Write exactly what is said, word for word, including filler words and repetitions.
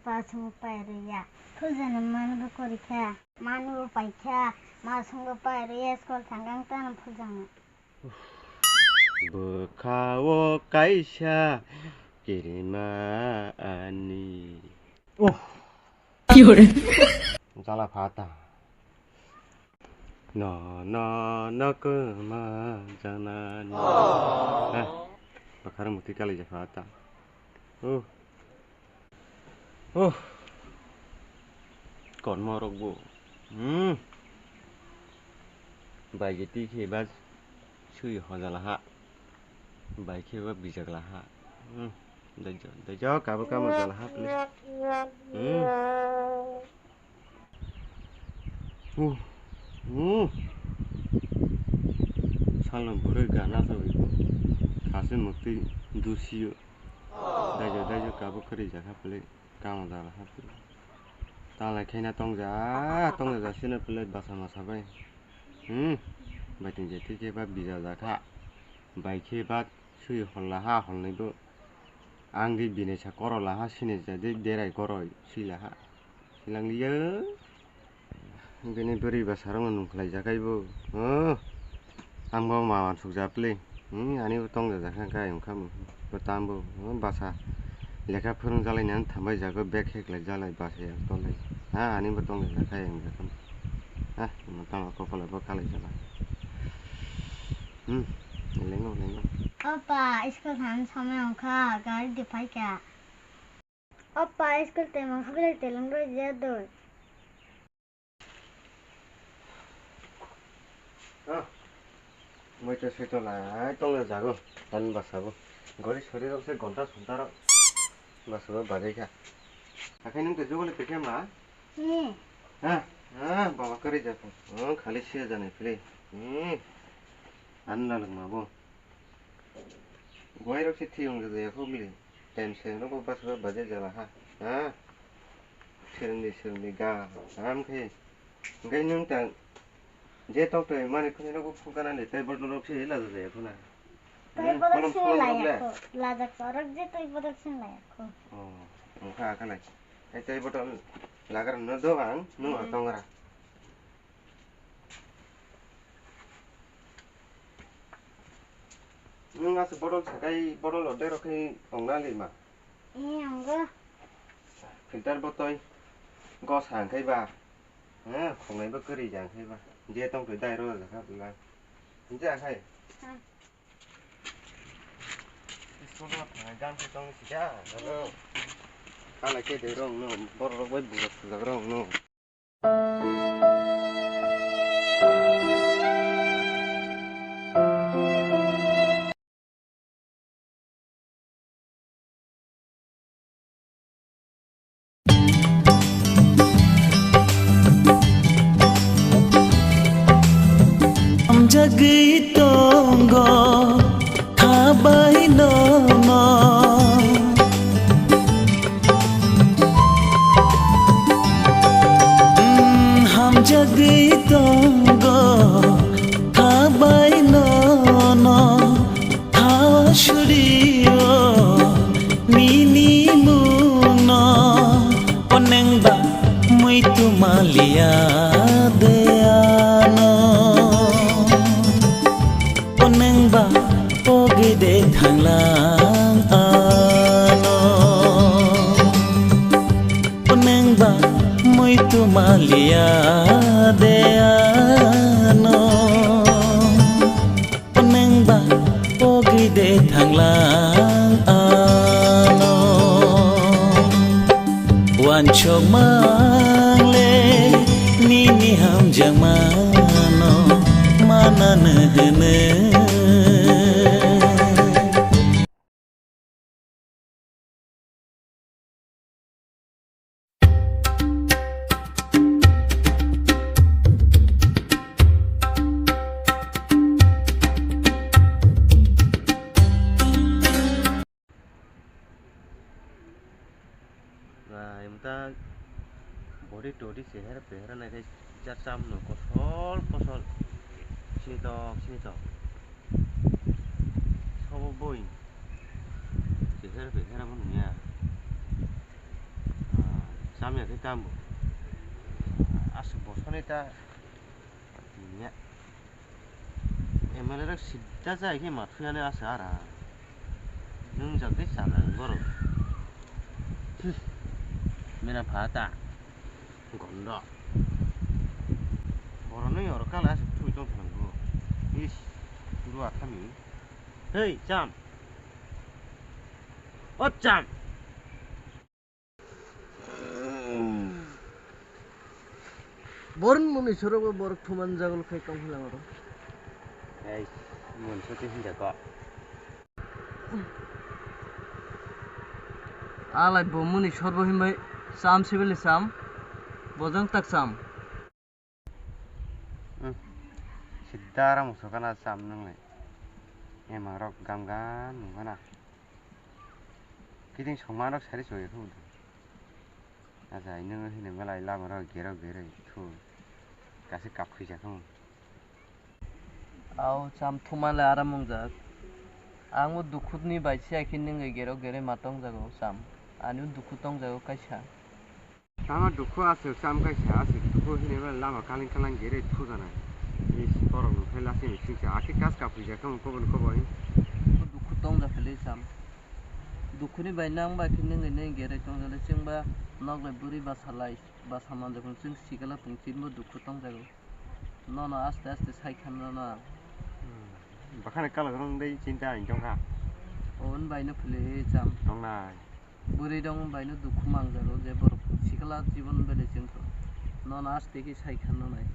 Pasung pairwya. Phujana manbo korikha. Manbo paikha. Masungbo pairwya school thangkang tano phujana. Bwkha-o kaisa kirima ani. Jala phata. No, no, no, kwma janani. Heh, bwkha-o mwtwi kalaijak phata. Uh. Oh. Kormo rok bo. Hmm. Bai je twi khe ba sui hojala ha. Bai khe ba bijak la ha. Hmm. Daijo, daijo, kabo kamo jala ha phle. Hmm. Uh, uh. Salno bwrwi gana sawi bo. Khasi mwktwi dusio. Daijo, daijo, kabo kwrwi jakha pwlwi kamo jala ha pwlwi. Talai khaina tongja, tongja jasino pwlwi basa masa bai. Hmm. Bai tong je thik khe ba bija jakha. Bai khe ba sui hol laha, holnwi bo. Ang di bini sa koro laha, sini ja di derai koro sui laha. Silang liya. Bini bwrwi ba sarong nung khlai jakai bo. Oh. Ang bo ma wansuk ja pli. Hmm, ani bo tong ja jakha kai wngkha mo. Bo tam bo. Oh, basa. Lekha phwrwng jalai nang thambai jago bag heklai jalai basa ya tolai. Ha, ani bo tong ja jakha yang jakha. Ha, mo tama kopala bo kalai jala. Hmm, lengo, lengo. Opa, school thang samay wngkha, gari di phaikha. Opa, school te mangsa belai teleng roi je doi. Ah, moi to soi to lai tong le jago, tan basa bo. Gori sori rok se gonta sonta rok basa bo bajai kha. Akhai nung te jogole te khe ma? Hmm. Ha, ha, baba kari jako. Oh, khali sia jani phili. Hmm. An lalak ma bo. Guai rok se thiyong jaja ya khobli. Time se no bo basa ba baje jala ha. Ha? Sirni sirni ga. Ham khe. Gai nung tang. Je tok toi mani khuni no bo phukana le tai bottle rok se la jaja ya khuna. Tai bottle sin la ya kho. La jak rok je tai bottle sin la ya kho. Oh, ongkha khalai. Ai tai bottle lagar no do ang, no tongra. Nwng aswk bodol sakai, bodol ordek rok khe ongna lima. Ee, wngo. Filter botoi gosa hwnkhai ba, ha, khongnai bo kwrwi ja hwnkhai ba. Je tong twi dai rw jakha bwla. Hwnja khai. Hmm. School o thangnai jang khe tong sida, abo. Kala khe de rong no, borok rok bai bujak sujak rong no. Hamjagwi tongo khabai nono. Mm, hamjagwi tongo khabai nono. Thawa surio nini mungno, onengba muitu malia de ano, onengba pogide thanglang ano, onengba muitu malia de ano. Nwng ba pogwi de thanglang ano. Wansok mang le nini hamjak mano mananw hwnwi. Ba, emta body todi chehera pehera nai khe. Jat cham no kosol kosol. Sini tok, sini tok. Sobo boi. Pehera pehera mo nungya. Ah, Tamya khe tambo. Aswk bosonwi ta. Niya. M L A rok sida jai khe ma thuyani asa ara. Nung jak tei chala borok. Hmm. Mena pha ta. Gondo. Borok nung oro kala aswk thui tong thang bo. Is. Rua thami. Hei, cham. O cham. Borok muni sorogo borok thuman jagol khai tong hilang oro. Ei, mun soti hinja ko. Alai bo muni sorbo himbai cham sibili cham. Bojang tak cham. Hmm. Sida rang muso kana cham nung le. Emang rok gam gam nung kana. Kiting songma rok sari soi khu. Aja, nung hini belai lama rok gero gero thu. Kasi kap khuija khu. Au cham thuma le aram wngjak. Ang bo dukhu ni bai se akhe nung gero gero ma tong jago cham. Ani dukhu tong jago kaisa. Tama dukhu aswk cham kaisa aswk dukhu hinwi mano lama kaling kalang gere thujanai. Is borok nung phai lasi ni singsa akhe kas kap huija khe koboni koboi. Dukhu tong ja phele cham. Dukhu ni bai nang ba khe nung nung gere tong jale chwng ba nok lai bwrwi basa lai basa manjak chwng sikala tong chin bo dukhu tong jago. Nono aste aste sai khan nono. Bakhani kala rong dei chinta ang tong kha. O wng bai no phele cham. Tong nai. Bwrwi dong bai no dukhu mang jago je borok sikla jibon bele chwng kho. Nono aste khe sai khan no nai.